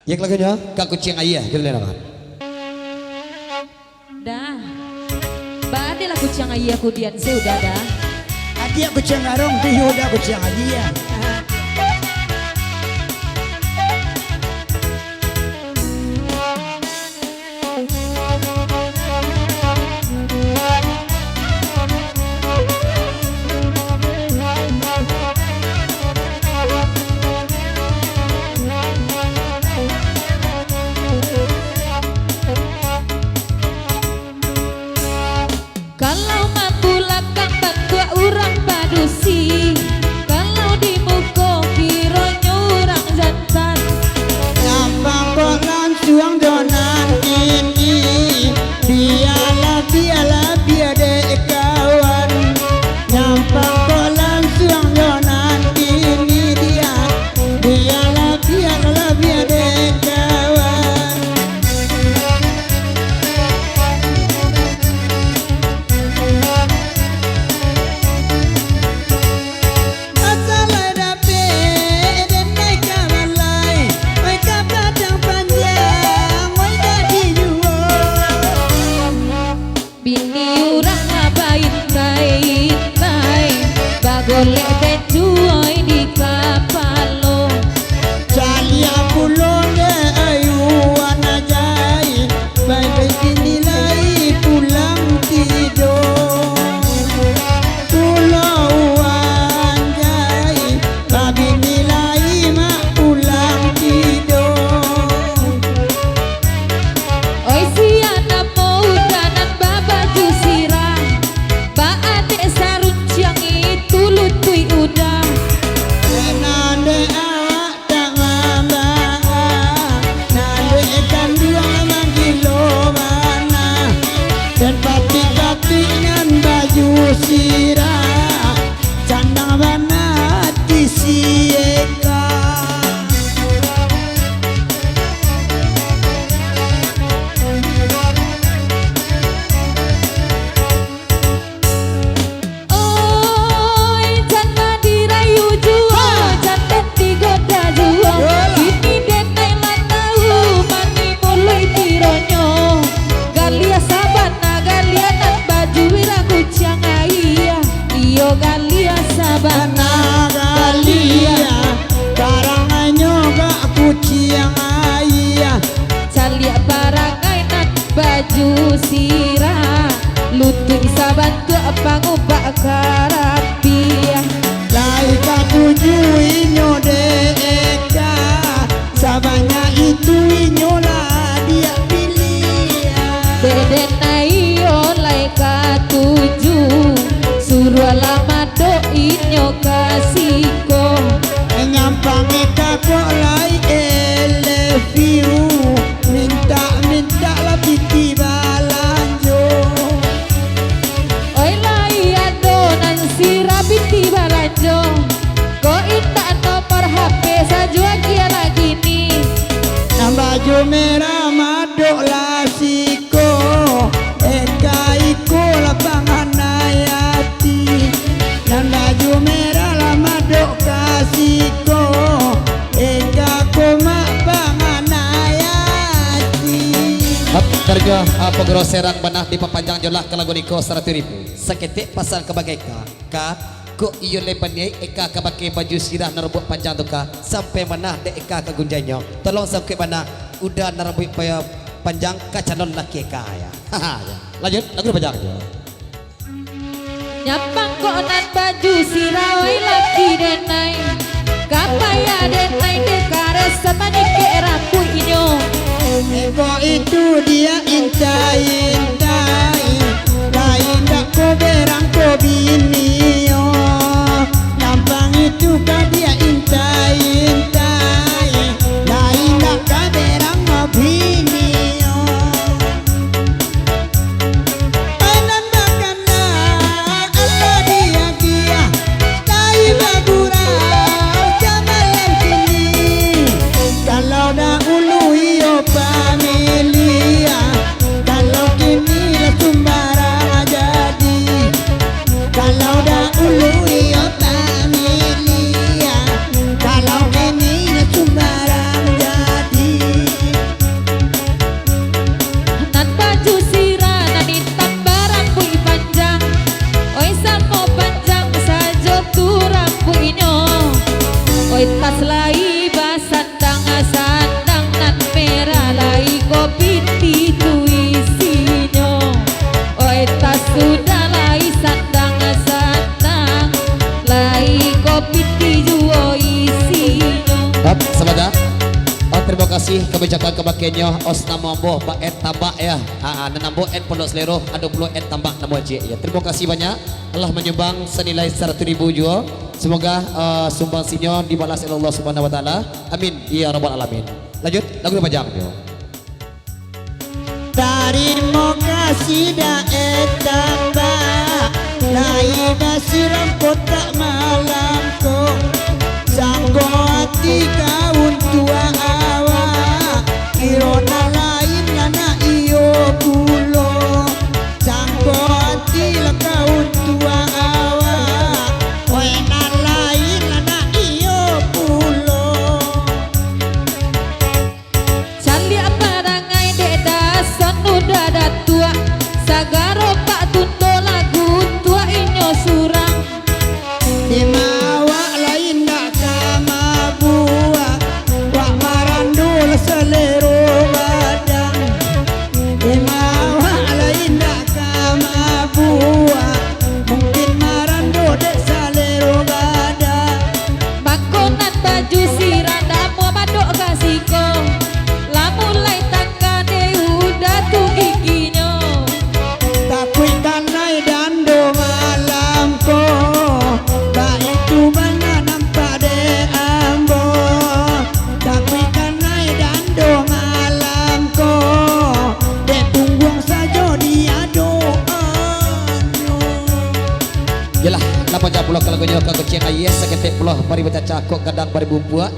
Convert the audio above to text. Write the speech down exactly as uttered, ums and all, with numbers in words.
Yang lagunyo, Ka Kuciang Aia, judulnyo. Dah. Ba ade lah kuciang aia kudian se udah dah. Adiak kuciang garong, tu yo udah kuciang aia. Kalau mambulakang bantuak urang padusi, kalau di muko kironyo urang jantan. Nyampang kok lansuang jo nan kini, bialah, bialah, bia dek kawan. Nyampang kok lansuang jo nan kini, bia, bialah, bialah, bia dek kawan. Asa lai dapek den naiak ka balai, oi ka Padang Panjang, oi ka dijuo. Bini urang baintai-intai, bagolek den juo di kapalo. Caliak pulo dek ayuan ajai, bai-bai bini lai pulang tido. Pulo anjai, babini lai mak pulang tido. Oi, sia namo udanan babaju sirah, ba adek sarunciang itu lutuik udah. Nan dek awak tak mambaa, nan dek kanduang manggilo bana. Den patik-patik nan baju sirah, candang bana ati si Eka. Oi, jan dirayu juo, jan den digoda juo. Bini denai lah tau mani muluik tironyo. Galiah sabana, galiah nan baju irang kuciang aia. Iyo, galiah sabana, galiah. Parangainyo gak kuciang aia. Caliak parangai nan baju sirah, lutuik sabantuak pangubak karapiah. Lai katuju inyo dek Eka, sabanyak itu inyo lah diak piliah. Dek denai iyo lai katuju, suruahlah madok inyo ka siko. Nyampang Eka kok lai I love you, mintak-mintak lah pitih balanjo. Oi, lai ado nan sirah pitih balanjo, kok indak nomor H P sajo agiah lah kini. Nan baju merah madok lah si Eko, Eka iko lah panganai ati. Nan baju merah lah madok ka siko, Eka ko mak panganai ati. Hap, karinyo, ah, pagurau serang bana dipapanjang jolah ka lagu niko saratuih ribu. Saketek pasan ka bagai Eka. Ka, kok iyo lai baniaik Eka ka pakai baju sirah nan rombuak panjang tu ka, sampai bana dek Eka ka gunjainyo. Tolong saketek bana, uda nan rombuak pa-, panjang ka calon laki Eka, ya. Haha, ya. Lanjut, lagu dipanjang, ya. Nyampang kok nan baju sirah, oi laki denai. Ka payah denai dek kareh samanyikiak rambuik inyo. Eko itu diak intai-intai, lai indak ko berang ko bini, oh. Nyampang itu ka diak intai-intai, lai indak ka berang ko bini, oh. Pai nan bakana, alah diagiah, lai bagurau jamalan kini. Kalau Tarimo kasih kabijakan kabaktiannyo, os namo ambo Ba Ed Tambak, ya. Ha, ha, nan ambo Ed Pondok Salero, ado pulo Ed Tambak namo ciek, ya. Tarimo kasih banyak, alah manyumbang sanilai saratuih ribu juo. Samoga, eh, sumbangsinyo dibalas oleh Allah Subhanahu Wa Taala. Amin, ya rabbal alamin. Lanjut, lagu nan panjang nyo. Tarimo kasih Da Ed Tambak, lai basiram kotak malam ko. Sangko ati ka untuak awak, kiro nan lain lah nak iyo pulo. Sangko ati lah ka untuak awak, weh, nan lain lah nak iyo pulo. Caliak parangai dek Dason udah datuak, sagaro pak tunto lagu untuak inyo surang. Dema awak lai indak ka mabuak, wak marando lah salero badan. Dema awak lai indak ka mabuak, mungkin marando dek salero badan. Mako nan baju sirah ndak amuah badok ka siko, lah mulai tangka dek udah tu giginyo. Takuik kanai dando malam ko, baitu bana nampak dek ambo. Takuik kanai dando malam ko, dek pungguang sajo diadoannyo. Yolah, lah panjang pulo ka lagunyo, ka kuciang aia, saketek pulo bari bacacah, kok gadang bari bumbuak.